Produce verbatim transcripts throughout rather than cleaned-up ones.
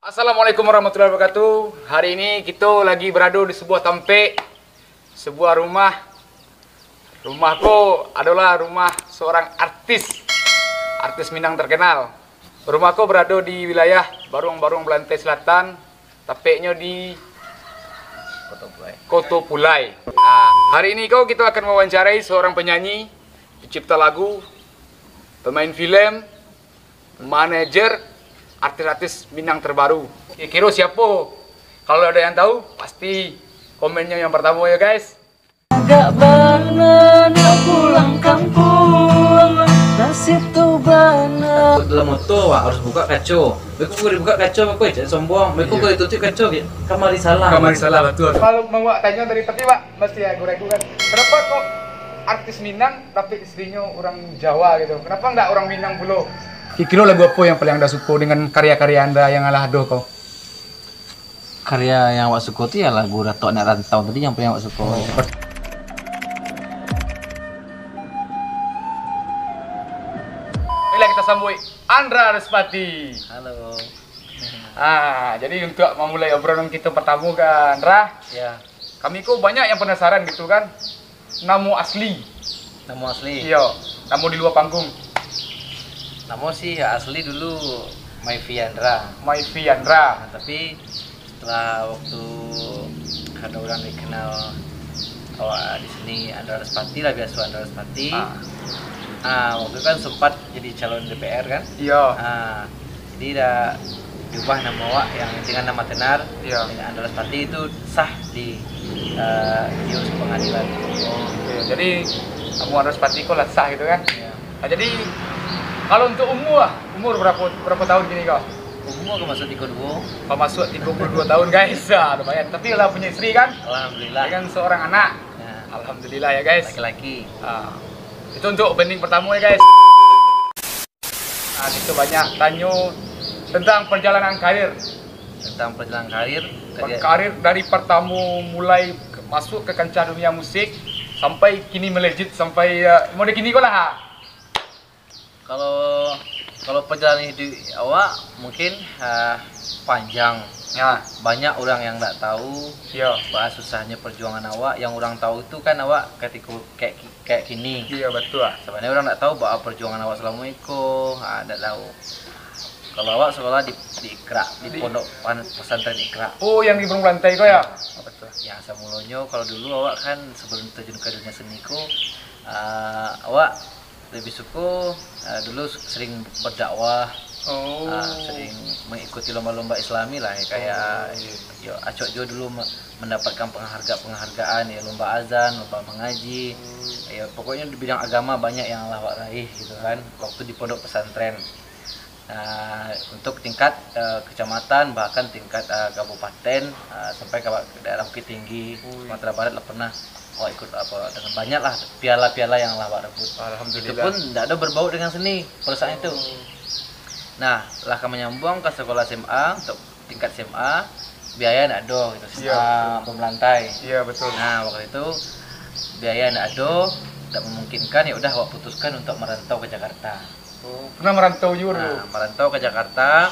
Assalamualaikum warahmatullahi wabarakatuh. Hari ini kito lagi barado di sabuah tampek, sabuah rumah. Rumah ko adolah rumah saurang artis, artis Minang terkenal. Rumah ko barado di wilayah Baruang-Baruang Belantai Selatan, tapeknyo di Koto Pulai. Nah, hari ini ko kito akan mewawancarai saurang penyanyi, pencipta lagu, pemain film, manajer artis-artis Minang terbaru. Kiro-kiro siapo? Kalau ado yang tahu, pasti komennyo yang pertamo yo, guys. Agak bana nak pulang kampung, nasib tu bana. Dalam moto, wak harus buka kaco. Beko kalau dibuka kaco, beko cak sombong. Beko Iyo. Kalau ditutup kaco, kamari salah. Kamari salah, betul. Kalau mau wak tanyo tadi, tapi wak masih ragu-ragu kan. Kenapa kok artis Minang tapi istrinyo orang Jawa gitu? Kenapa nggak orang Minang pulo? Kiro-kiro lagu apo yang paling anda suko dengan karya-karya anda yang alah ado ko? Karya yang awak suko tu ya lagu Datuk Anak Rantau tadi yang paling awak suko. Oh, per- Baiklah, kita sambut Andra Respati. Halo. Ah, jadi untuk memulai obrolan kita pertama ke Andra, Ya. Kami ko banyak yang penasaran gitu kan. Namo asli. Namo asli? Iyo, namo di luar panggung. Namo sih asli dulu Maifi Andra. Maifi Andra. Nah, tapi setelah waktu ada orang dikenal awak di sini Andra Respati lah, biasa Andra Respati. Ah. Ah, waktu itu kan sempat jadi calon D P R kan? Iyo. Ah, jadi dah diubah nama awak yang dengan nama tenar, Iyo. Dengan Andra Respati itu sah di eh, jurus pengadilan. Oke, jadi namo Andra Respati ko lah sah gitu kan? Iyo. Nah, jadi kalau untuk umur, umur berapa berapa tahun kini kau? Umur ko masuk tiga puluh dua. Kau masuk tiga puluh dua tahun, guys. Ah, lumayan. Tapi lah punya istri kan? Alhamdulillah. Dengan seorang anak. Ya. Alhamdulillah ya, guys. Laki-laki. Ah. Itu untuk opening pertama ya, guys. Nah, kita banyak tanyo tentang perjalanan karir. Tentang perjalanan karir, karir. Karir dari pertama mulai ke- masuk ke kancah dunia musik sampai kini melejit sampai uh, mode kini ko lah. Ha. Kalau kalau perjalanan hidup awak mungkin uh, panjang. Ya. Banyak orang yang tak tahu Iya. Bahwa susahnya perjuangan awak. Yang orang tahu itu kan awak ketika kayak kayak kini. Iya, betul ah. Sebenarnya orang tak tahu bahwa perjuangan awak selama itu, ah, tak tahu. Kalau awak sekolah di di Ikra, di, di pondok pesantren Ikra. Oh, yang di Burung Belantai itu ya? Ya, betul. Yang semulanya kalau dulu awak kan sebelum terjun ke dunia seni ko, ah, awak lebih suka, ah, dulu sering berdakwah, oh. Ah, sering mengikuti lomba-lomba Islami lah, ya, kayak oh, iya. Yo, acok juga dulu mendapatkan penghargaan-penghargaan, ya, lomba azan, lomba mengaji. Hmm. Ya, pokoknya di bidang agama banyak yang lah awak raih gitu kan, waktu di pondok pesantren. Nah, untuk tingkat uh, kecamatan, bahkan tingkat uh, kabupaten, uh, sampai ke daerah Bukit Tinggi, Sumatera Barat lah pernah. Oh, ikut apa dengan banyak lah piala-piala yang lah awak rebut. Alhamdulillah. Itu pun tidak ada berbau dengan seni pada saat itu. Nah, lah ka menyambung ke sekolah S M A untuk tingkat S M A, biaya ndak ado gitu. S M A iya, betul. Pembelantai. Iya, betul. Nah, waktu itu biaya ndak ado, tidak memungkinkan, ya udah awak putuskan untuk merantau ke Jakarta. Oh, pernah merantau juga dulu? Nah, merantau ke Jakarta,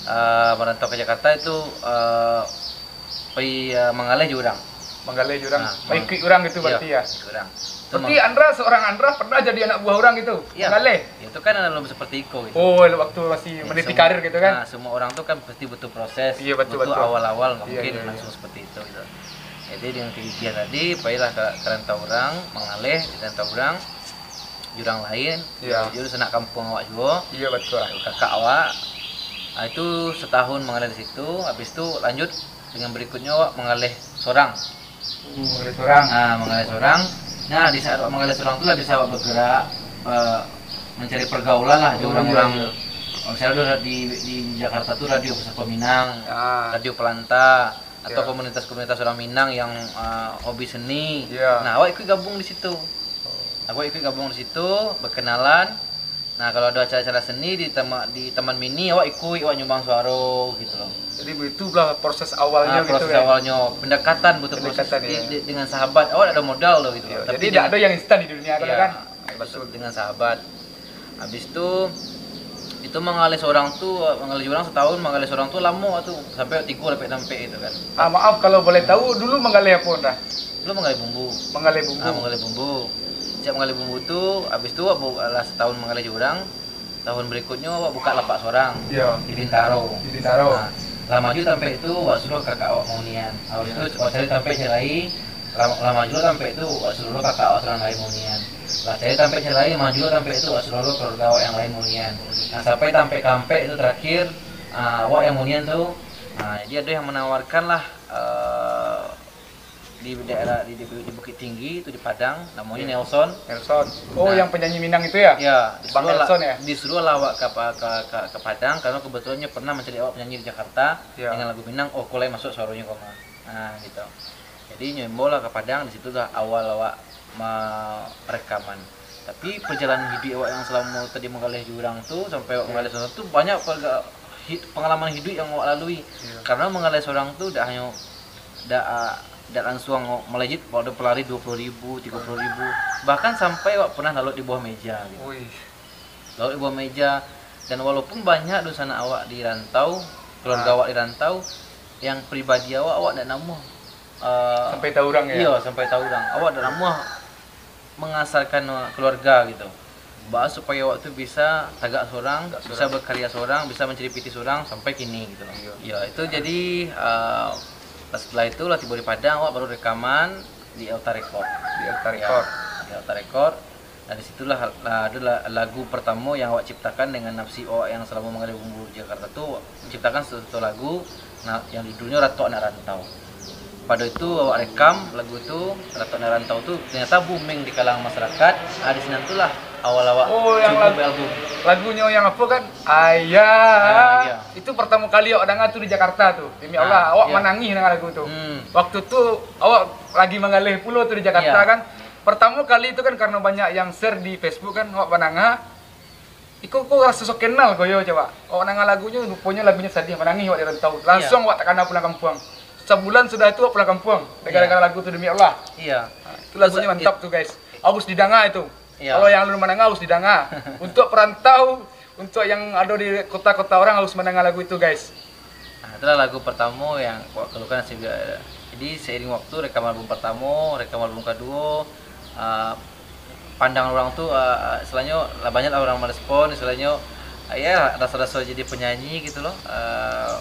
uh, merantau ke Jakarta itu uh, pai uh, manggaleh juga orang. Manggaleh juga orang. Nah, ikut orang gitu iya, berarti ya? Ikut orang. Berarti Andra seorang Andra pernah jadi anak buah orang gitu? Iya. Manggaleh? Ya, itu kan belum seperti iko gitu. Oh, waktu masih ya, meniti karir gitu kan? Nah, semua orang tuh kan pasti butuh proses, iya, betul, butuh betul. Awal-awal nggak iya, mungkin iya, langsung iya. Seperti itu gitu. Jadi dengan kegigihan tadi, pailah ke, ke rantau orang, manggaleh di rantau orang, jurang lain, iya. Jurang sanak kampung awak juga. Iya, betul. Kakak awak, ah, itu setahun manggaleh di situ, habis itu lanjut dengan berikutnya awak manggaleh sorang. Manggaleh sorang. Ah, manggaleh sorang. Nah, di saat manggaleh sorang tu lah bisa awak bergerak uh, mencari pergaulan lah di orang-orang. Misalnya di, di Jakarta tu radio Pusaka Minang, ah. Radio Pelanta, atau ya. Komunitas-komunitas orang Minang yang uh, hobi seni. Ya. Nah, awak ikut gabung di situ. Awak ikut gabung di situ, berkenalan. Nah, kalau ada acara-acara seni di tema, di Taman Mini, awak ikut, awak nyumbang suaro gitu loh. Jadi begitulah proses awalnya nah, gitu proses kan? Awalnya pendekatan betul pendekatan, proses ya. Di, di, dengan sahabat. Awak ada modal loh gitu. Ya, tapi jadi tidak ada yang instan di dunia ya, kan? Betul. Dengan sahabat. Habis itu Itu manggaleh surang tu, manggaleh surang satahun, manggaleh surang tu lamo tu, sampai tigo dapek tampek itu kan. Ah, maaf kalau boleh tahu, dulu manggaleh apo, Ndra? Dulu manggaleh bumbu. Manggaleh bumbu. Ah, manggaleh bumbu. Siap manggaleh bumbu tu, habis tu awak bu- lah satahun manggaleh surang. Tahun berikutnyo awak buka lapak surang Yo. di Bintaro. Di Bintaro. Ah, lah maju tampek tu, awak suruah kakak awak maunian. Habis tu awak cari tampek cari lai, lah, lah maju tampek tu, awak suruah kakak awak surang lai maunian. Lah cari tampek cari lai, maju tampek tu, awak suruah keluarga awak yang lain maunian. Nah, sampai tampek kampek tu terakhir, ah, awak yang maunian tu. Ah, jadi ado yang manawarkan lah, eh, di daerah di, di, di Bukittinggi tu, di Padang, namonyo Nelson. Nelson. Oh, yang penyanyi Minang itu ya? Ya, Bang disuruah Nelson lah, ya? Disuruah lah awak ka, ka, ka, ka, ka Padang, karena kebetulan nyo pernah mancaliak awak penyanyi di Jakarta Ya. dengan lagu Minang, oh, kok lai masuak suaronyo ko mah. Nah, gitu. Jadi nyo imbau lah ka Padang, di situ lah awal awak ma- rekaman. Tapi perjalanan hiduik awak yang selamo tadi manggaleh surang tu, sampai awak manggaleh surang tu, banyak perga- hi- pengalaman hiduik yang awak lalui. Ya. Karena manggaleh surang tu dak hanyo dak ah, dak langsuang awak melejit pada pelari dua puluh ribu, tiga puluh ribu. Bahkan sampai awak pernah lalok di bawah meja gitu. Wih. Lalok di bawah meja. Dan walaupun banyak dunsanak awak di rantau, keluarga Ah. awak di rantau, yang pribadi awak, awak dak namuah, eh, Sampai tahu urang ya? Iya, sampai tahu urang. Awak dak namuah mengasarkan keluarga gitu. Baa supaya awak tu bisa tagak surang, Tagak bisa surang. Berkarya surang, bisa mencari pitih surang sampai kini gitu loh. Iya. Ya, itu jadi, eh, setelah itu lah tiba di Padang, awak baru rekaman di Elta Record. Di Elta Ya, Record. Di Elta Record. Nah, di situlah, lah, adalah lagu pertama yang awak ciptakan dengan nafsi awak yang selama manggaleh bumbu di Jakarta tu, ciptakan satu lagu, nah, yang judulnya Ratok Anak Rantau. Pada itu awak rekam lagu tu, Ratok Anak Rantau tu ternyata booming di kalangan masyarakat. Ah, di sinan tu lah awal awak Oh, yang cubo lagu- buat album. Lagunyo yang apo kan? Ayah. Ah, iya. Itu pertama kali awak dengar tu di Jakarta tu. Demi Ah, Allah, awak iya. Manangih dengar lagu tu. Hmm. Waktu tu awak lagi manggaleh pulo tu di Jakarta Iya. kan. Pertama kali itu kan karena banyak yang share di Facebook kan, awak mandanga. Iko kok raso so kenal ko yo, coba. Awak mandanga lagunyo, ruponyo lagunyo sadih, Manangih awak di rantau. Langsung Iya. awak takana pulang kampuang. Sabulan sudah tu awak pulang kampuang. Gara-gara Iya. lagu tu, demi Allah. Iya. Itu lagunyo Terus, mantap tu, guys. Harus didanga itu. Iya. Kalau yang alun mandanga harus didanga. Untuk perantau, untuk yang ado di kota-kota orang harus mandanga lagu itu, guys. Nah, itulah lagu pertama yang awak keluarkan hasil. Jadi seiring waktu, rekaman album pertama, rekaman album kedua, ah, pandang orang tu, ah, istilahnya lah banyak lah orang merespon, istilahnya, ah, ya, rasa-rasa jadi penyanyi gitu loh. Ah,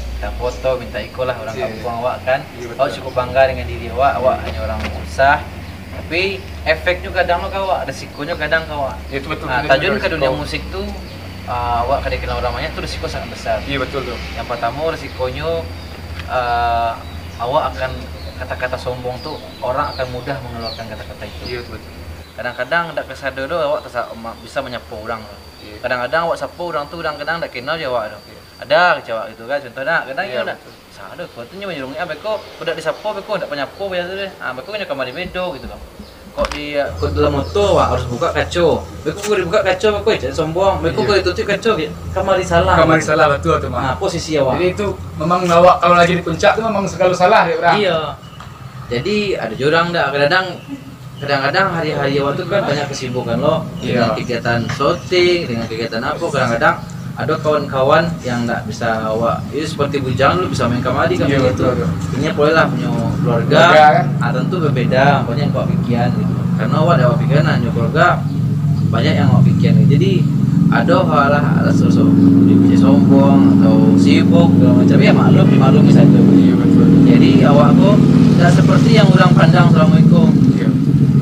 minta foto, minta iko lah orang Iya. Kampung awak kan. Iya, betul. Awak cukup bangga dengan diri awak, awak hanya orang usah. Tapi efeknya kadang lo ka awak, resikonyo kadang ka awak. Ya, itu betul, Nah, itu tajun betul. ke dunia musik tu, ah, awak ka dikenal orang banyak tu risiko sangat besar. Iya, betul tu. Yang pertama, risikonyo, ah, awak akan, kata-kata sombong tu, orang akan mudah mengeluarkan kata-kata itu. Iya, betul. Kadang-kadang dak kasado doh awak tersa- ma- bisa manyapo urang tu. Iya. Kadang-kadang awak sapo urang tu, urang kadang dak kenal jo awak tu. Iya. Ada kecewak gitu kan, contoh dak, kadang Iya, iyo dak. Betul. Sado, kau tu nyo manyurungi, ah, beko, kau dak disapo, beko dak panyapo biaso deh. Ah, beko nyo kamari bedo gitu loh. Kok di, kok dalam moto, wah, harus buka kaco. Beko kok dibuka kaco, beko cak sombong. Beko Iya. kok ditutup kaco, kamari salah. Kamari salah, betul tu, Mak. Nah, posisi awak. Jadi itu memang awak kalau lagi di puncak tu memang selalu salah dek orang. Iya. Jadi ada jo urang dak, kadang-kadang, kadang-kadang hari-hari awak tu kan banyak kesibukan lo, dengan Iya. kegiatan syuting, dengan kegiatan apa, kadang-kadang ada kawan-kawan yang dak bisa awak, ya seperti Bujang dulu bisa main kamari kan Iya, gitu. Betul, betul. Ini bolehlah punya keluarga, Keluarga, kan? Ah, tentu berbeda, banyak yang awak pikiran gitu. Karena awak dak awak pikiran hanya keluarga, banyak yang awak pikiran gitu. Jadi ada hal lah, ada sosok dia bisa sombong atau sibuk segala macam, ya maklum, dimaklumi saja. Iya, betul. Jadi awak ko dak seperti yang orang pandang selama itu. Iya.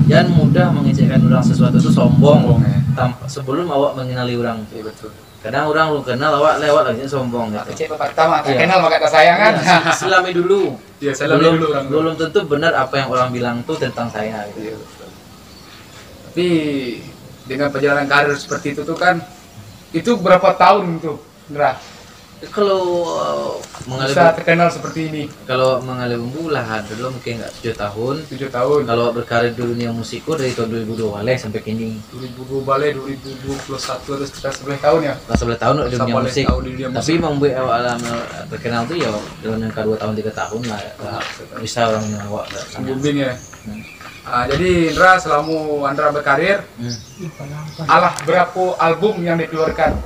Jangan mudah mengecekkan orang sesuatu tu sombong. Sombong, ya. Tanpa, sebelum awak mengenali orang. Iya, betul. Kadang orang lu kenal awak, lewat lagi sombong gitu. Kecek pertama, Iya. Kenal maka tak sayang kan? Iya, selami dulu. Iya, selami belum, dulu orang tu. Belum tentu benar apa yang orang bilang tuh tentang saya gitu. Iya, betul. Tapi dengan perjalanan karir seperti itu tuh kan, itu berapa tahun tuh, Ndra? Kalau, uh, mengalami Bisa terkenal seperti ini. Kalau mengalami bumbu lah ada dulu mungkin nggak tujuh tahun. Tujuh tahun. Kalau berkarir di dunia musik kok dari tahun dua ribu dua baleh sampai kini. Dua ribu dua baleh, dua ribu dua puluh satu, ada sekitar sebelas tahun ya? Lah sebelas tahun di dunia Sampai musik. tahun di dunia Tapi musik. membuat awak alam terkenal tuh ya dalam yang kedua tahun, tiga tahun lah, lah bisa orang yang awak dah sana. Booming ya. Hmm. Ah, jadi Ndra, selama Andra berkarir, Hmm. alah berapa album yang dikeluarkan?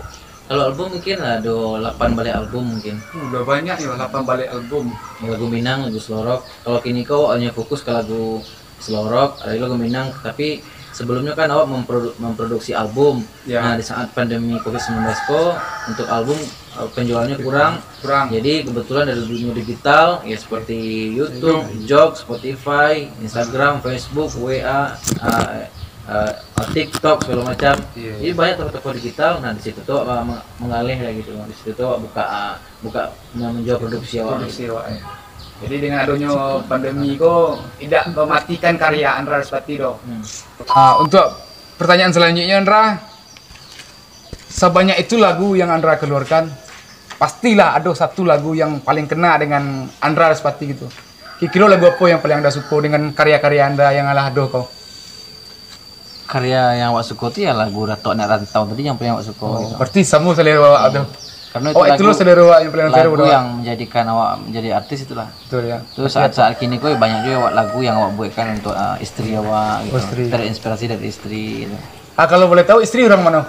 Kalau album mungkin ado lapan baleh album mungkin. Uh, lah banyak yo, lapan baleh album. Lagu Minang, lagu slow rock. Kalau kini ko hanya fokus ke lagu slow rock, ada lagu Minang, tapi sebelumnya kan awak memprodu-, memproduksi album. Ya. Nah, di saat pandemi covid sembilan belas ko, untuk album, eh, penjualannya kurang. Kurang. Jadi kebetulan dari dunia digital, ya seperti YouTube, Jok, Spotify, Instagram, Facebook, W A, eh, eh, TikTok, segala macam. Iya, iya. Jadi banyak toko-toko digital. Nah, di situ tuh, eh, meng-, mengalih lah gitu. Di situ tuh buka, eh, buka, nah, menjual produksi awak. Produksi awak, ya. Jadi dengan adanya pandemi ko tidak mematikan karya Andra Respati doh. Hmm. Ah, untuk pertanyaan selanjutnya, Andra, sebanyak itu lagu yang Andra keluarkan, pastilah ada satu lagu yang paling kena dengan Andra Respati gitu. Kira-kira lagu apa yang paling Andra suka dengan karya-karya Andra yang alah ado ko? Karya yang awak suka tu ya lagu Datok Anak Rantau tadi yang paling awak suka. Oh, gitu. Berarti sama selera awak tu. Karena itu awak itu lagu, selera awak yang paling lagu yang menjadikan awak menjadi artis itulah. Betul ya. Terus saat-saat kini ko banyak juga awak lagu yang awak buatkan untuk, uh, isteri awak gitu. Oh, isteri. Terinspirasi dari isteri gitu. Ah, kalau boleh tahu isteri orang mana?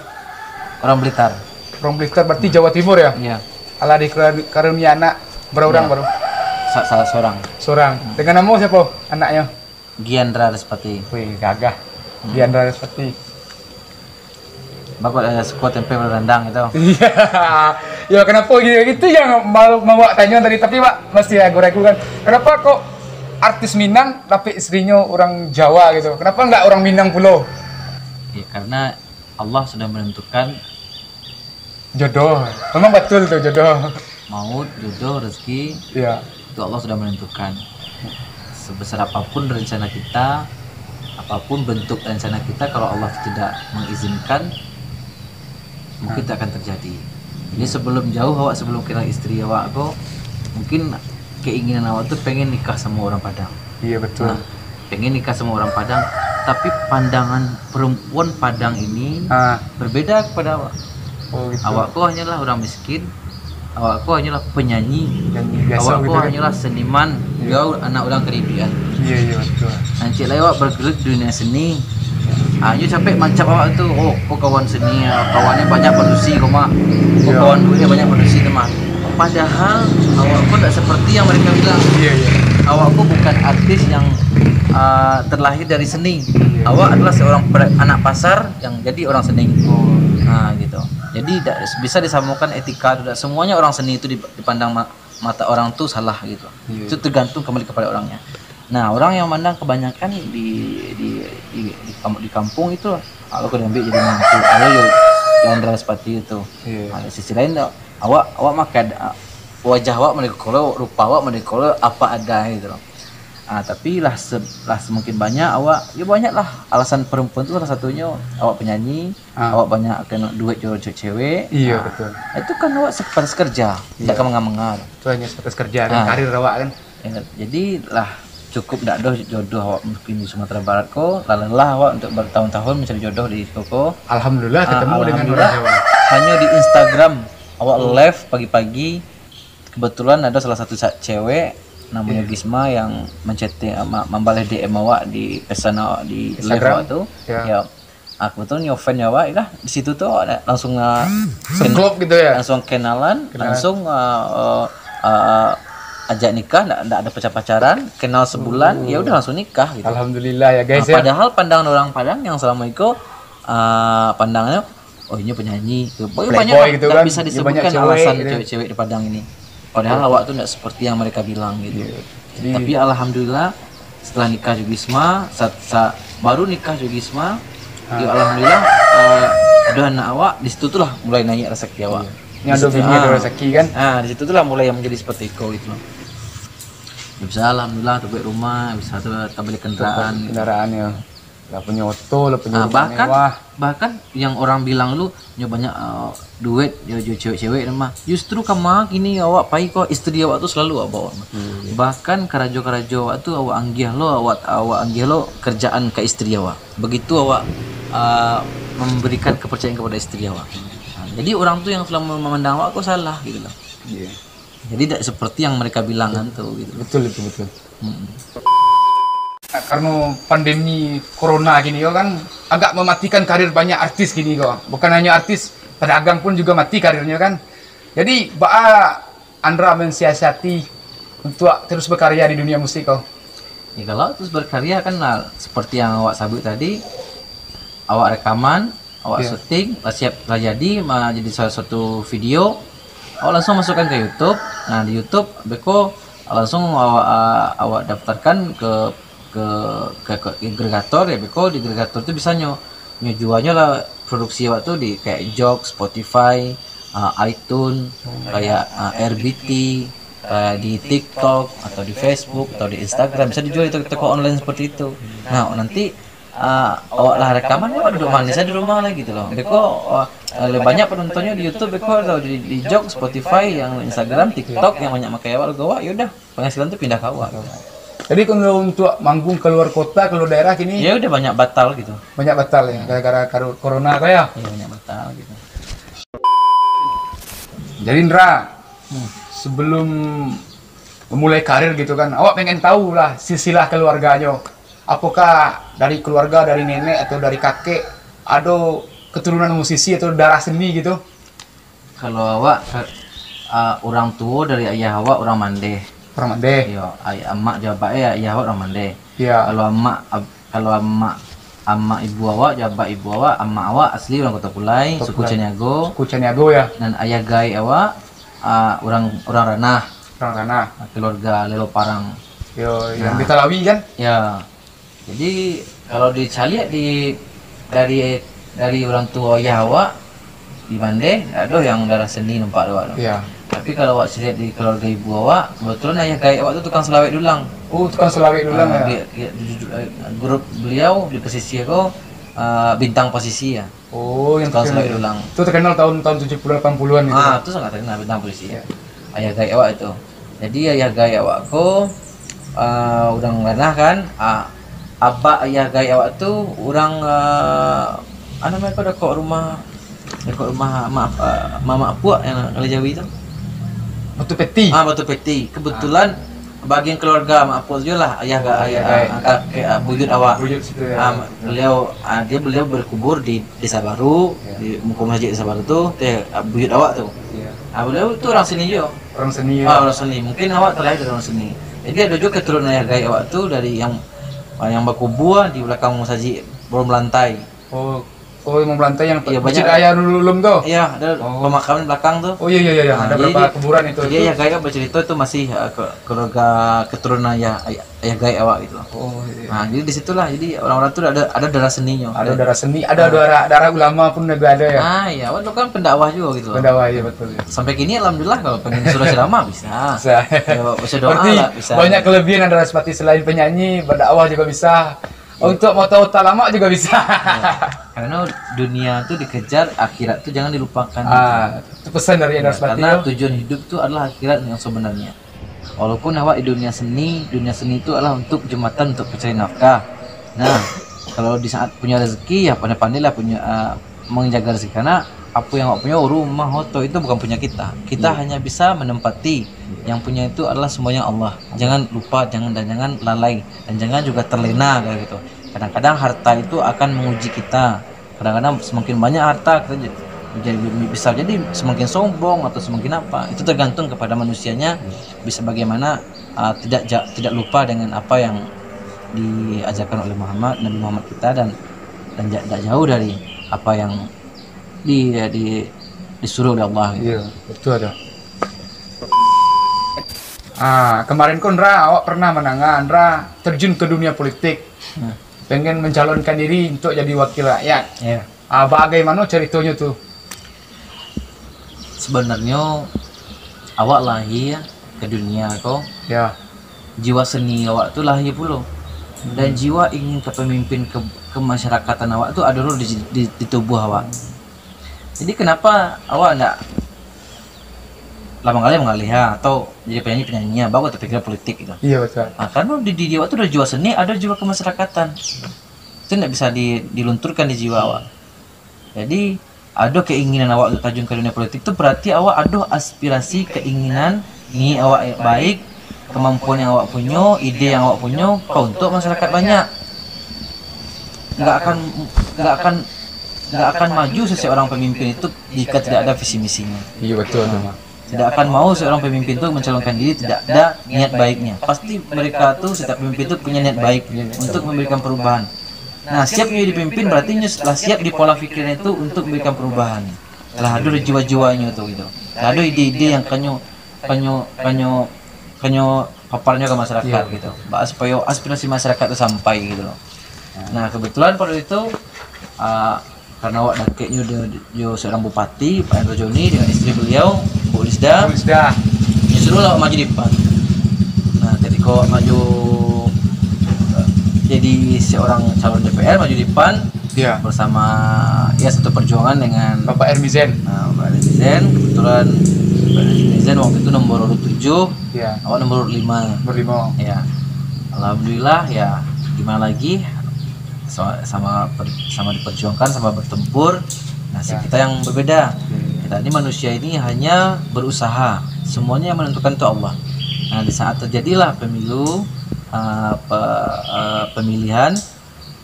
Orang Blitar. Orang Blitar berarti Jawa Timur ya? Iya. Alah dikarunia anak berapa orang baru? Sa-, salah seorang. Seorang. Dengan nama siapa anaknya? Giandra Respati. Wih, gagah. Hmm. Giandra Respati. Bagus, eh, suko tempe berendang itu. Iya. Ya, kenapa gitu, gitu yang mau, mau awak tanya tadi, tapi awak masih ragu-ragu kan. Kenapa kok artis Minang tapi istrinya orang Jawa gitu? Kenapa enggak orang Minang pulo? Ya, karena Allah sudah menentukan. Jodoh. Memang betul tu jodoh. Maut, jodoh, rezeki, iya, itu Allah sudah menentukan. Sebesar apapun rencana kita, apapun bentuk rencana kita, kalau Allah tidak mengizinkan, mungkin, hmm, tidak akan terjadi. Jadi, iya, sebelum jauh awak, sebelum kenal istri awak ko, mungkin keinginan awak tu pengen nikah sama orang Padang. Iya, betul. Nah, pengen nikah sama orang Padang, tapi pandangan perempuan Padang ini, ah, berbeda kepada awak. Oh, gitu. Awak ko hanyalah orang miskin, awak ko hanyalah penyanyi, penyanyi biasa awak ko gitu, kan? Hanyalah seniman, iya, gaul anak orang karibian. Iya, iya, betul. Nan ciek lai awak bergerak di dunia seni. Ah, nyo capek mancap awak tu, oh, ko kawan seni, ah, kawannya banyak padusi ko mah. Ko, iya, kawan duitnya banyak padusi tu mah. Padahal awak ko tak seperti yang mereka bilang. Iya, iya. Awak ko bukan artis yang, ah, terlahir dari seni. Iya. Awak adalah seorang pre-, anak pasar yang jadi orang seni. Oh. Nah, gitu. Jadi, dak bisa disamakan etika tu, dak semuanya orang seni itu dip-, dipandang ma-, mata orang tu salah gitu. Iya. Itu tergantung kembali kepada orangnya. Nah, orang yang mandang kebanyakan di, di, di, di kam-, di kampung itu, kalau kau diambil jadi mantu, kalau yo, Andra seperti itu. Iya. Nah, di sisi lain, awak, awak makan, ah, wajah awak mandekolo, rupa awak mandekolo, apa ada gitu loh. Ah, tapi lah se-, lah semakin banyak awak, ya banyaklah alasan perempuan tu, salah satunya awak penyanyi, ah, awak banyak kena duit jo cewek-cewek. Iya, ah, betul. Itu kan awak sebatas kerja, iya, tidak kemanga-manga. Itu hanya sebatas kerja kan, ah, karir awak kan. Ya, jadi lah cukup dak doh jodoh awak mungkin di Sumatera Barat ko, lah lelah awak untuk bertahun-tahun mencari jodoh di siko ko. Alhamdulillah, ah, ketemu dengan orang Jawa. Hanya di Instagram awak, hmm, live pagi-pagi, kebetulan ada salah satu sa-, cewek namanya, iya, Gisma yang menchatting, ma-, membalas D M awak di pesan awak di live Instagram awak tu. Ya. Ya. Ah, kebetulan nyo fan nyo awak, ya lah. Di situ tu awak langsung, ah, ken-, seklop gitu ya? Langsung kenalan, kenalan, langsung, ah, ah, ah, ajak nikah, ndak, ndak ada pacar-pacaran, kenal sebulan, hmm, ya udah langsung nikah gitu. Alhamdulillah ya, guys, ah, ya. Padahal pandangan orang Padang yang selama itu, ah, pandangannya, "Oh, ini penyanyi." Gitu. Pokoknya banyak, playboy gitu ndak kan, bisa disebutkan alasan gitu, cewek-cewek di Padang ini. Padahal, iya, awak tu ndak seperti yang mereka bilang gitu. Iya. Jadi, tapi alhamdulillah, setelah nikah jo Gisma, sa-, sa-, baru nikah jo Gisma, ah, yo alhamdulillah, eh, ado anak awak, di situ tu lah mulai naik rezeki awak. Iya. Ini di situ, ado bini, ah, ado rezeki kan? Ah, di situ tu lah mulai yang menjadi seperti iko gitu. Bisa alhamdulillah, tabuek rumah, bisa tu tabeli kendaraan. Kendaraan, ya. Lah punyo oto, lah punyo, ah, rumah bahkan, mewah. Bahkan yang orang bilang lu, nyo banyak, eh, duit, nyo jo cewek-cewek tu mah. Justru kama kini awak pai ko, isteri awak tu selalu awak bawa. Hmm. Bahkan karajo-karajo awak tu awak anggih lo, awak, awak anggih lo kerjaan ka isteri awak. Begitu awak, eh, memberikan kepercayaan kepada isteri awak. Nah, jadi orang tu yang selalu memandang awak ko salah gitu loh. Iya. Jadi tidak seperti yang mereka bilang kan tu gitu. Betul itu, betul. Mm-mm. Nah, karena pandemi corona gini yo kan agak mematikan karir banyak artis gini ko. Bukan hanya artis, pedagang pun juga mati karirnyo kan. Jadi, baa Andra mensiasati untuak terus berkarya di dunia musik ko? Ya, kalau terus berkarya kan, nah, seperti yang awak sabut tadi, awak rekaman, awak Ya. syuting, lah siap, lah jadi, ma-, jadi salah satu video, awak langsung masukkan ke YouTube. Nah, di YouTube, beko langsung awak, ah, awak daftarkan ke, ke, ke, ke agregator, ya, beko di agregator tu bisa nyo, nyo jualnyo lah produksi awak tu di kayak Joox, Spotify, ah, iTunes, Oh, kayak, ah, R B T, kayak di TikTok, atau di Facebook, atau di Instagram, bisa dijual di toko-toko online seperti itu. Nah, nanti, ah, awak lah rekaman, awak duduk manis aja di rumah lah gitu loh. Beko, ah, lebih banyak penontonnya di YouTube, beko, atau di, di Joox, Spotify, yang Instagram, TikTok, yang banyak makai awak, lagu awak, ya udah, penghasilan tu pindah ke awak gitu. Jadi, kalau untuk manggung keluar kota, keluar daerah kini Ya udah, banyak batal gitu. banyak batal ya, gara-gara karu-, corona tu ya. Ya, banyak batal gitu. Jadi, Indra, Hmm. sebelum memulai karir gitu kan, awak pengen tahu lah silsilah keluarganyo. Apakah dari keluarga, dari nenek atau dari kakek, ado keturunan musisi atau darah seni gitu? Kalau awak, ka-, ah, urang tuo dari ayah awak urang Mandeh. Urang Mandeh. Iyo, ay-, amak jo abak, eh, ayah awak urang Mandeh. Iya. Kalau amak, ab-, kalau amak, amak ibu awak jo abak ibu awak, amak awak asli urang Kota Pulai, Kota suku Pulai. Caniago. Suku Caniago, ya. Dan ayah gaek awak, ah, urang, urang Ranah. Urang Ranah. Ah, keluarga Lelo Parang. Yo, yang Nah. di Talawi kan? Ya. Jadi, kalau dicaliak di, dari, dari urang tuo ayah awak, di Mandeh, dak ado yang darah seni nampak awak tu. Iya. Tapi kalau awak caliak di keluarga ibu awak, kebetulan ayah gaek awak tu tukang salawek dulang. Oh, tukang salawek dulang, Ah, ya? di, di, di, di, grup beliau di pesisir ko, ah, Bintang Pasisi ya. Oh, yang Tukang terkenal. salawek dulang. Itu terkenal tahun, tahun tujuh puluh delapan puluhan itu. Ah, tu sangat terkenal Bintang Pasisi. Iya. Ayah gaek awak itu. Jadi, ayah gaek awak ko, ah, urang Ranah kan, ah, abak ayah gaek awak tu urang, ah, anu, mereka dakek rumah, dakek rumah mak, ah, mamak puak yang Kali Jawi tu. Batu Peti. Ah, Batu Peti. Kebetulan Ah. bagian keluarga mak puak tu lah, ayah ga-, Oh, ayah, ayah gaek. ah, kakek, ah, buyut awak. Buyut situ, ya. Ah, beliau, ah, dia, beliau berkubur di Desa Baru, Ya. di muko masjid Desa Baru tu, teh, ah, buyut awak tu. Ya. Ah, beliau tu urang seni juo. Urang seni, Ah, ya. urang seni. Mungkin awak talahia dari urang seni. Jadi, ado juo keturunan ayah gaek awak tu dari yang, yang bakubua di balakang masajik Baru Melantai. Oh, oh, Imam Belantai yang Iya, masjid banyak. Ayah dulu ulun tu? Iya, ada Oh. pemakaman belakang tu. Oh, iya, iya, iya, iya. Nah, Ada jadi, berapa kuburan itu, jadi itu? ayah gaek kan bercerita tu masih, eh, ke-, keluarga keturunan ayah, ayah, ayah gaek awak gitu. Oh, iya. Nah, jadi di situlah, jadi orang-orang tu ada, ada darah seninyo. Ada darah seni, ada Ah. darah, darah ulama pun juga ada ya? Ah, iya. Awak tu kan pendakwah juga gitu. Pendakwah, iya, betul, ya. Sampai kini, alhamdulillah, kalau pengen suruh ceramah, bisa. Bisa. Ya, baca doa Berarti lah, bisa. banyak kelebihan Andra Suparti, selain penyanyi, berdakwah juga bisa. Iya. Untuk mota-mota lama juga bisa. Iya. Karena dunia tu dikejar, akhirat tu jangan dilupakan. Ah, itu pesan dari Andra Ya, Suparti karena tu. tujuan hidup tu adalah akhirat yang sebenarnya. Walaupun awak di dunia seni, dunia seni tu adalah untuk jembatan untuk pencari nafkah. Nah, kalau di saat punya rezeki, ya pandai-pandailah punya, ah, menjaga rezeki. Karena apa yang awak punya, rumah, oto, itu bukan punya kita. Kita Iya. hanya bisa menempati. Yang punya itu adalah semuanya Allah. Jangan lupa, jangan, dan jangan lalai, dan jangan juga terlena kayak gitu. Kadang-kadang harta itu akan menguji kita. Kadang-kadang semakin banyak harta, kita j-, jadi, bisa jadi semakin sombong atau semakin apa. Itu tergantung kepada manusianya, bisa bagaimana, ah, tidak ja-, tidak lupa dengan apa yang diajarkan oleh Muhammad, Nabi Muhammad kita, dan, dan ja-, tidak jauh dari apa yang di, di, disuruh oleh Allah gitu. Iya, betul ada. Ah, kemarin ko Andra, awak pernah mandanga Andra terjun ke dunia politik. Hmm. Pengen mencalonkan diri untuk jadi wakil rakyat. Iya. Ah, bagaimana caritonyo tu? Sebenarnyo, awak lahir ke dunia ko, Ya. jiwa seni awak tu lahir pulo. Dan Hmm. jiwa ingin ke pemimpin ke, kemasyarakatan awak tu ada dulu di, di, di tubuh awak. Jadi, kenapa awak ndak lama kali mengalih, ha, atau jadi penyanyi-penyanyi, ha, baru terpikir politik gitu? Iya, betul. Ah, karena di, di, di awak tu ada jiwa seni, ada jiwa kemasyarakatan. Itu ndak bisa di, dilunturkan di jiwa awak. Jadi, ada keinginan awak untuk terjun ke dunia politik tu, berarti awak ada aspirasi, keinginan, niat awak yang baik, kemampuan yang awak punyo, ide yang awak punyo, ka untuk masyarakat banyak. Nggak akan, nggak akan Nggak akan maju seseorang pemimpin itu jika tidak ada visi misinya. Iya, betul tu, Mak. Tidak akan mau seorang pemimpin itu mencalonkan diri tidak ada niat baiknya. Pasti mereka tu, setiap pemimpin itu punya niat baik untuk memberikan perubahan. Nah, siap menjadi pemimpin berarti nyo lah siap di pola pikirnya itu untuk memberikan perubahan. Lah ada jiwa-jiwanya tu gitu. Lah ada ide-ide yang kanyo kanyo kanyo kanyo paparnya ke masyarakat gitu. Ba supaya aspirasi masyarakat tu sampai gitu loh. Nah, kebetulan pada itu, ah, karena awak dakeknyo jo, jo seorang bupati, Pak Hendro Joni, dengan isteri beliau, Bu Lisda. Bu Lisda. Nyo suruh lah awak maju di PAN. Nah, ketika awak maju, eh, jadi seorang calon D P R, maju di PAN, ya, bersama, ya, satu perjuangan dengan Bapak Ermizen. Nah, Bapak Ermizen, kebetulan Bapak Ermizen waktu itu nomor urut tujuh, ya, awak nomor urut lima. Nomor lima. Ya. Alhamdulillah, ya, gimana lagi? Sama, sama per-, sama diperjuangkan, sama bertempur. Nasib, ya, kita yang berbeda. Oke. Kita ini, manusia ini hanya berusaha. Semuanya yang menentukan itu Allah. Nah, di saat terjadilah pemilu, eh, pe-, eh, pemilihan,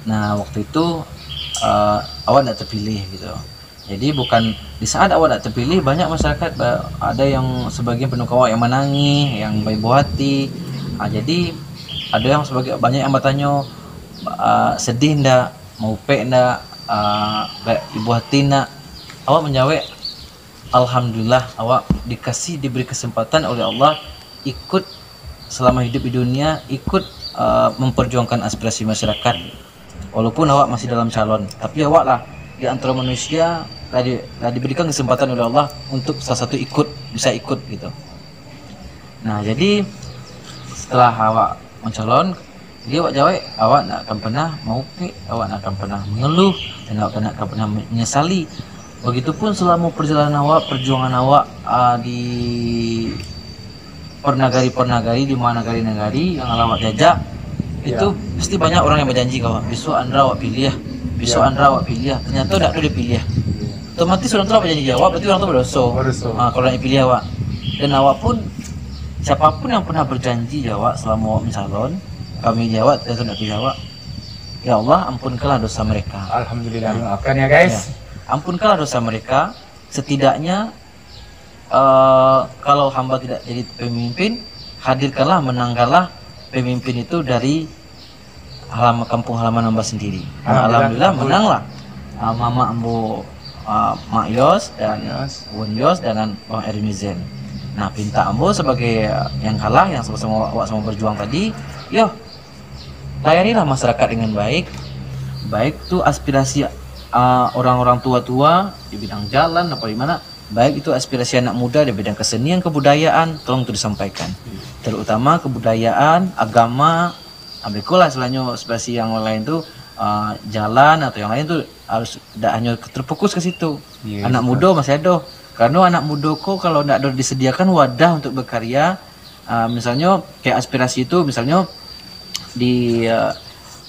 nah, waktu itu, eh, awak ndak terpilih gitu. Jadi, bukan, di saat awak ndak terpilih, banyak masyarakat ba-, ada yang sebagian pendukung awak yang manangih, yang baibo hati. Ah, jadi, ada yang sebagai, banyak yang batanyo, ah, sedih ndak, maupek ndak, ah, ba-, ibo hati ndak. Awak manjawek, "Alhamdulillah, awak dikasih, diberi kesempatan oleh Allah ikut selama hidup di dunia, ikut, eh, memperjuangkan aspirasi masyarakat. Walaupun awak masih dalam calon, tapi awak lah di antara manusia lah di-, lah diberikan kesempatan oleh Allah untuk salah satu ikut, bisa ikut gitu." Nah, jadi setelah awak mencalon, jadi awak jawek, awak ndak akan pernah maupek, awak ndak akan pernah mengeluh, dan awak ndak akan pernah menyesali. Begitupun selama perjalanan awak, perjuangan awak, ah, di pernagari-pernagari, di ma nagari-nagari yang lah awak jajak, ya, itu pasti banyak orang yang berjanji ka awak, "Besok Andra awak pilih, besok, ya, Andra awak pilih." Ternyata ndak ado dipilih. Otomatis urang tu lah bajanji awak, berarti urang tu badoso. Badoso. Ha, kalau ndak dipilih awak. Dan awak pun, siapapun yang pernah berjanji jo awak selama awak mencalon, kami jawab, dan ndak pilih awak, "Ya Allah, ampunkanlah dosa mereka." Alhamdulillah, nah, dimaafkan ya, guys. Ya. "Ampunkanlah dosa mereka, setidaknya, eh, kalau hamba tidak jadi pemimpin, hadirkanlah, menangkanlah pemimpin itu dari halaman, kampung halaman hamba sendiri." Nah, alhamdulillah, alhamdulillah, betul, menanglah, ah, mamak ambo, ah, Mak Yos dan, Mak Yos, Wun Yos dengan Bang Ermizen. Nah, pinta ambo sebagai, ah, yang kalah, yang sama-sama awak, awak sama berjuang tadi, yo, layanilah masyarakat dengan baik, baik tu aspirasi, ah, orang-orang tua-tua di bidang jalan apa di mana, baik itu aspirasi anak muda di bidang kesenian, kebudayaan, tolong tu disampaikan. Terutama kebudayaan, agama, ah, beko lah, selainyo aspirasi yang lain tu, ah, jalan atau yang lain tu harus dak hanyo terfokus ke situ. Iya, anak mudo masih ado. Karena anak mudo ko kalau ndak ado disediakan wadah untuk berkarya, ah, misalnyo kayak aspirasi itu, misalnyo di, ah,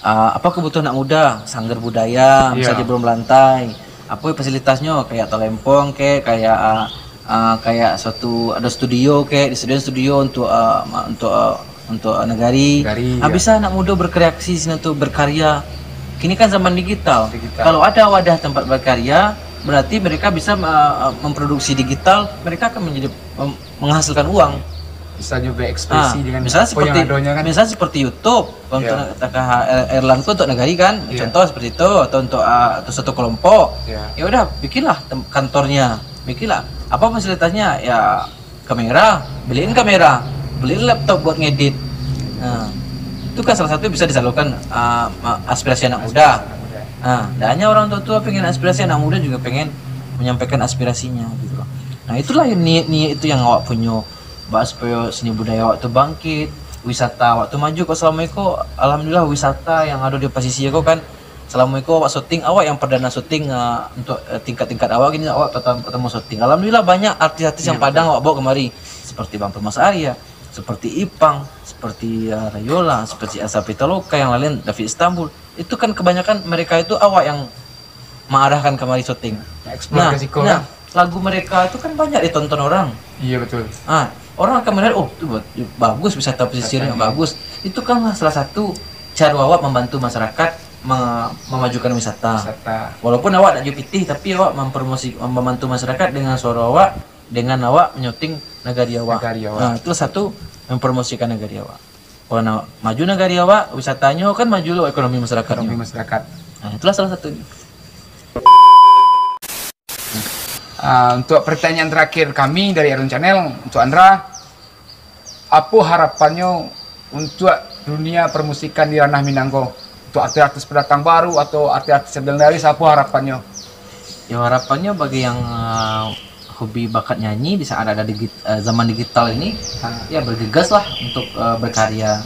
ah, apa kebutuhan anak muda, sanggar budaya, misalnya, iya, di Burung Belantai, apa fasilitasnyo, kayak talempong kek, kayak, ah, ah, kayak suatu, ada studio kek, disediakan studio untuk, ah, ma-, untuk, ah, untuk, ah, negari. Negari, ah, iya, bisa anak muda berkreasi sini tu, berkarya. Kini kan zaman digital. Digital. Kalau ada wadah tempat berkarya, berarti mereka bisa, ah, memproduksi digital, mereka akan menjadi mem-, menghasilkan uang. Bisa juga berekspresi, ah, dengan misalnya apa seperti, yang adanya kan. Misalnya seperti YouTube, untuk, iya, katakan, eh, Erlan ko untuk negari kan, iya, contoh seperti itu, atau untuk, ah, atau satu kelompok. Iya. Ya udah, bikinlah tem-, kantornya, bikinlah. Apa fasilitasnya? Ya, kamera, beliin kamera, beliin laptop buat ngedit. Nah, itu kan salah satu bisa disalurkan, ah, ma-, aspirasi anak muda. Aspirasi anak muda. Nah, tidak hanya orang tua-tua pengen aspirasi, anak muda juga pengen menyampaikan aspirasinya gitu loh. Nah, itulah yang niat-niat itu yang awak punyo, bak supayo seni budaya awak tu bangkit, wisata awak tu maju. Kok selama iko, alhamdulillah, wisata yang ado di pasisia ko kan, selama iko awak syuting, awak yang perdana syuting, ah, untuk, eh, tingkat-tingkat awak gini, awak pertama, pertama syuting. Alhamdulillah, banyak artis-artis yang, iya, betul, Padang awak bawa kemari, seperti Bang Thomas Arya, seperti Ipang, seperti, ah, Rayola, seperti Elsa Pitaloka, yang lain, David Istanbul. Itu kan kebanyakan mereka itu awak yang mengarahkan kamari syuting. Explore, nah, ke siko, nah, kan? Lagu mereka itu kan banyak ditonton orang. Iya, betul. Ah, orang akan melihat, "Oh, tu ba-, bagus wisata pesisirnya, bagus." Itu kan salah satu cara awak membantu masyarakat ma-, mamajukan wisata. Wisata. Walaupun awak ndak jo pitih, tapi awak mampromosi-, mambantu masyarakat dengan suaro awak, dengan awak manyuting nagari awak. Nagari awak. Nah, itu satu, mempromosikan nagari awak. Kalau na-, maju nagari awak, wisatanyo kan maju lo ekonomi masyarakat. Ekonomi masyarakat. Nah, itulah salah satunya. Ah, untuk pertanyaan terakhir kami dari Arun Channel, untuk Andra, apo harapannyo untuk dunia permusikan di ranah Minang ko? Untuk artis-artis pendatang baru atau artis-artis yang legendaris, apo harapannyo? Yo, harapannyo bagi yang, ah, hobi bakat nyanyi di saat ada digit-, ah, zaman digital ini, ha, ya, bergegaslah untuk, ah, berkarya.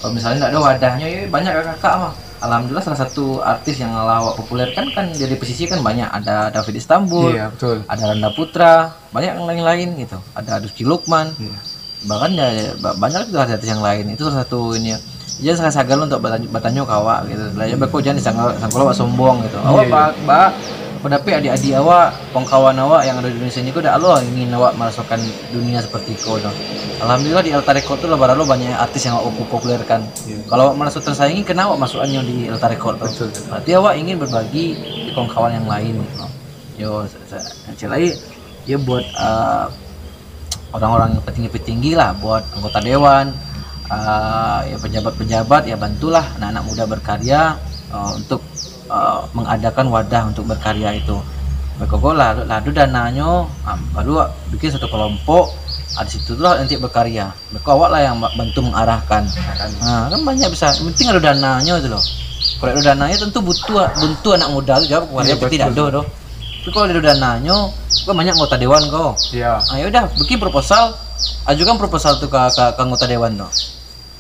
Kalau misalnya ndak ada wadahnyo, ya, banyak kakak-kakak mah. Alhamdulillah, salah satu artis yang lah awak populerkan kan dari pesisir kan banyak. Ada David Istanbul, iya, betul, ada Randa Putra, banyak yang lain-lain gitu. Ada Rizky Lukman. Iya. Bahkan ya, ba-, banyak juga artis yang lain. Itu salah satu ini. Jadi, salah sagan untuk batanyo, batanyo ka awak gitu. Lah, ya, beko jangan disangka, sangka awak sombong gitu. Iya, awak iya. Ba-, ba-, badapek adik-adik awak, kawan-kawan awak yang ada di Indonesia ini, kok dak lo ingin awak merasakan dunia seperti ko tu. Alhamdulillah, di Alta Record tu lah baru lo banyak artis yang awak populerkan. Iya. Kalau awak merasa tersaingi, kenapa awak masukannyo di Alta Record tu? Betul, betul. Berarti awak ingin berbagi di kawan-kawan yang lain gitu. Yo, sa-, sa-, kecil lagi, ya buat, eh, orang-orang yang petinggi-petinggi lah, buat anggota dewan, eh, ya pejabat-pejabat, ya bantulah anak-anak muda berkarya, eh, untuk, eh, mengadakan wadah untuk berkarya itu. Beko ko lah, lah ado dananyo, ah, baru bikin satu kelompok, ah, di situ lah nanti berkarya. Beko awak lah yang ba-, bantu mengarahkan. Arahkan. Ha, kan banyak bisa. Yang penting ado dananyo tu loh. Kalau ado dananyo tentu butuh, butuh anak muda tu jawab kepada. Iya, betul. Tidak ado doh. Tapi kalau ado dananyo, kan banyak anggota dewan ko. Iya. Ha, ya udah, bikin proposal, ajukan proposal tu ka, ka, ka anggota dewan tu.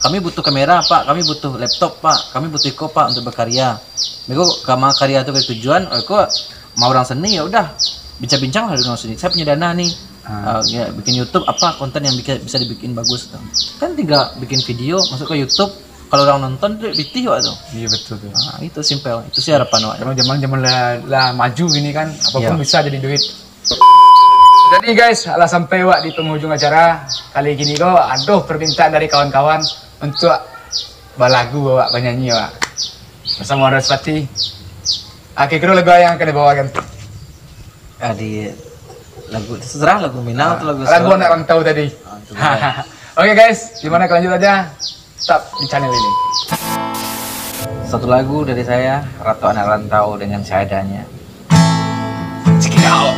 Kami butuh kamera, Pak. Kami butuh laptop, Pak. Kami butuh iko, Pak, untuk berkarya. Beko ka ma karya tu ka tujuan, oh, ko ma urang seni, ya udah. Bincang-bincang lah dengan seni. Saya punya dana nih. Ah. Eh, ya, bikin YouTube, apa konten yang bika-, bisa dibikin bagus tu. Kan tinggal bikin video, masuk ke YouTube. Kalau orang nonton tu pitih awak tu. Iya, betul tu. Ah, itu simple. Itu sih harapan awak. Zaman, zaman, zaman lah, lah maju gini kan, apapun, iya, bisa jadi duit. Jadi guys, lah sampai awak di penghujung acara. Kali gini ko, ado permintaan dari kawan-kawan untuk balagu awak, banyanyi awak. Bersama Andra Suwati. Ah, kira-kira lagu apa yang akan dibawakan? Ah, di lagu, terserah lagu Minang atau lagu, ah, lagu Solo. Anak rantau tadi. Ah, itu boleh. Oke guys, gimana, kita lanjut aja? Tetap di channel ini. Satu lagu dari saya, Ratu Anak Rantau dengan Seadanya. Check it out.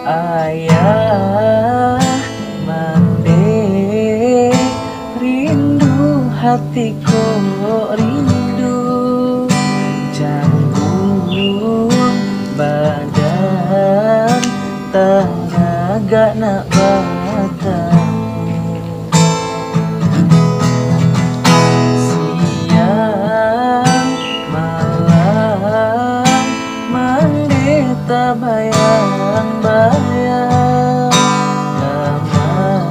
Ayah, mandeh, rindu hati ko rindu. Janggung badan, tagak nak batamu. Siang malam mandeh tabayang-bayang. Lamah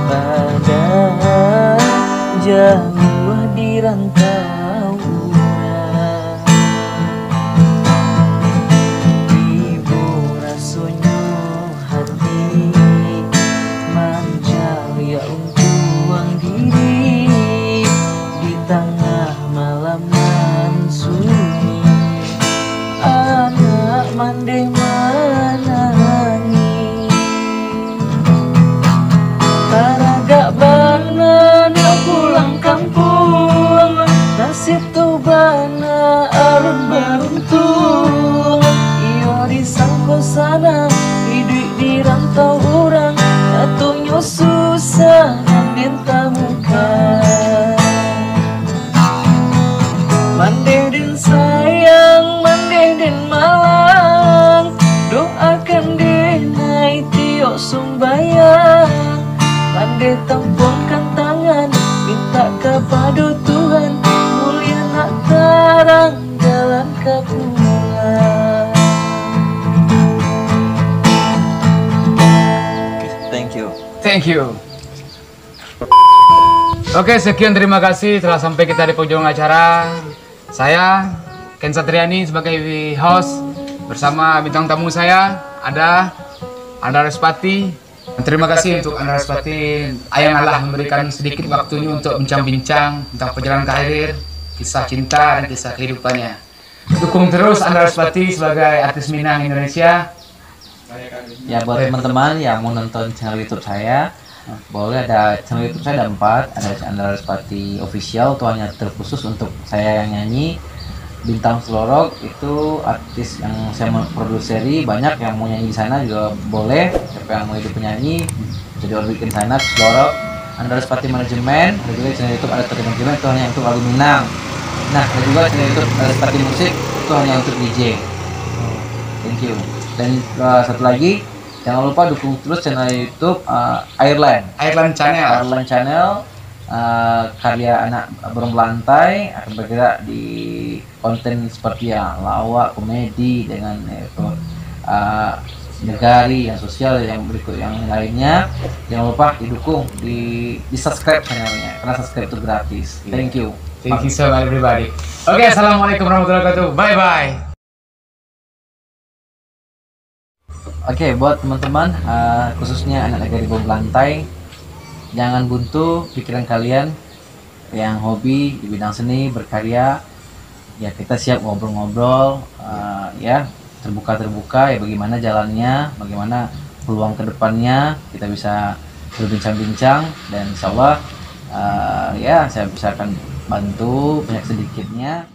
badan jauah di rantau urang. Ibo rasonyo hati mancaliak untuang diri di tangah malam nan sunyi. Anak mandeh manangih. Taragak bana nak pulang kampuang, nasib tu bana alun baruntuang. Iyo disangko sanang, iduik di rantau urang, nyatonyo susah nan den tamukan. Mandeh den sayang, mandeh den malang, doakan den ai tiok sumbayang. Mandeh tampuangkan tangan, mintak kapado Tuhan, buliah nak tarang jalan ka pulang. Thank you. Thank you. Oke, sekian, terima kasih telah sampai kita di penghujung acara. Saya, Ken Satriani, sebagai host, bersama bintang tamu saya, ada Andra Respati. Terima kasih untuk Andra Respati yang alah memberikan sedikit waktunya untuk bincang-bincang tentang perjalanan karir, kisah cinta, dan kisah kehidupannya. Dukung terus Andra Respati sebagai artis Minang Indonesia. Ya, buat teman-teman yang mau nonton channel YouTube saya, boleh. Ada channel YouTube saya ada empat, ada Andra Respati Official, itu hanya terkhusus untuk saya yang nyanyi. Bintang Selorok itu artis yang saya mau produseri, banyak yang mau nyanyi di sana juga boleh. Siapa yang mau jadi penyanyi, bisa di-audit di sana, Selorok. Andra Respati Manajemen, ada juga channel YouTube Andra Respati Manajemen, itu hanya untuk lagu Minang. Nah, ada juga channel YouTube Andra Respati Musik, itu hanya untuk D J. Thank you. Dan eh, satu lagi, jangan lupa dukung terus channel YouTube eh, Airline. Airline Channel. Airline Channel, eh, karya anak Burung Belantai, akan bergerak di konten seperti yang lawak, komedi, dengan eh, apa, eh, negari, yang sosial, yang berikut, yang lainnya. Jangan lupa didukung, di di subscribe channelnya, karena subscribe itu gratis. Thank you. Thank you so much, everybody. Oke, assalamualaikum warahmatullahi wabarakatuh. Bye bye. Oke, buat teman-teman, eh, khususnya anak negari Burung Belantai, jangan buntu pikiran kalian yang hobi di bidang seni, berkarya. Ya, kita siap ngobrol-ngobrol, eh, ya, terbuka-terbuka, ya, bagaimana jalannya, bagaimana peluang ke depannya, kita bisa berbincang-bincang, dan insya Allah, eh, ya, saya bisa akan bantu banyak sedikitnya.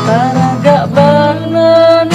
Taragak bana